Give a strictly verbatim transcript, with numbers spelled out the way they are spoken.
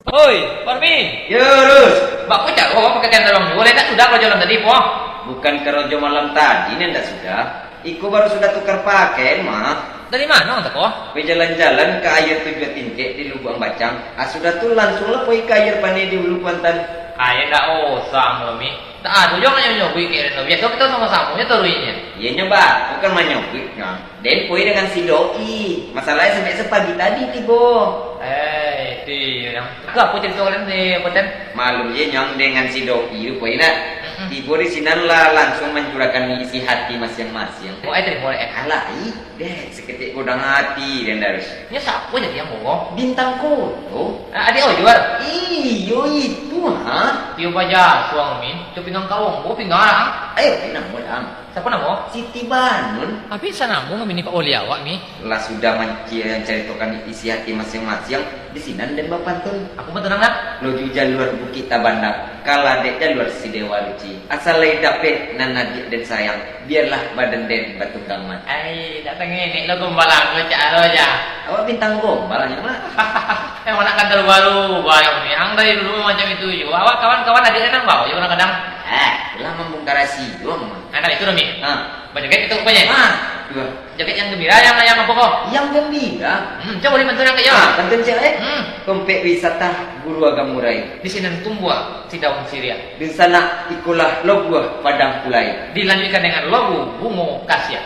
Oi, Parmi! Yo, Rus! Bako caro pakaian taruang juo, lai ndak sudah karajo malam tadi, po? Bukan karajo malam tadi nan ndak sudah. Iko baru sudah tukar pakaian, mah. Dari mano ang tako? Pai jalan-jalan ka aia tujuah tingkek di Lubuak Bacang. Ah, sudah tu langsuanglah pai ka aia paneh di Ulu Kuantan. Aia ndak usah, Parmi. Ndak ado juo nyo nyoguik kek den tu. Biaso kito samo-samo nyo taruihnyo. Iyo nyo, Bah. Bukan manyoguik, nyo. Den pai dengan si Doi. Masalahnyo sampai pagi tadi tibo. Eh, itu iyo, nyo. Itu apo carito kalian di Bacang? Maklum je, nyo, dengan si Doi tu pai nak. Mm-mm. Tibo di sinan lah langsuang mancurahkan isi hati masiang-masiang. Oh, eh, tarimo, eh. Alah, ih. Deh, saketek godang ati den, Darus. Nyo sia jadi ang bawa? Bintang Koto. Ah, adiak awak juo? Iyo, itu, ha? Iyo, baja suang, Min. Tu pinggang kawong, bawa pinggang ang. Ayo, namo ang. Siapo namo? Siti Banun. Abih sanamo ngambini Pak Wali awak, Mi. Lah sudah manci-, mancaritokan isi hati masiang-masiang, di sinan den bapantun. Aku pantun ang lah. Nuju jalua Bukik Tabandang, kalah dek jalua si Dewa Ruci. Asal lai dapek nan adiak den sayang, bialah badan den batunggang mati. Ai, dak tangenek lo gombalan ko, caro ja. Awak bintang gombal nyo, Mak. Emang nak kantor baru, bayang ni. Ang dari dulu macam itu juo. Awak kawan-kawan adiak nan bawa juo kadang-kadang. Eh, lah mambongkar rasio, Mak. Nah, kan itu, Romi. Ha. Bajoget itu rupanya. Ha, dua. Joget yang gembira, yang, yang apo ko? Yang gembira. Hmm, cubo dipantun ang, yo. Ha, pantun ciek, eh. Hmm. Kompek wisata Guru Agam Murai. Di sinan tumbuah si daun siriah. Dunsanak ikolah labuah Padang Pulai. Dilanjutkan dengan lagu Bungo Kasiah.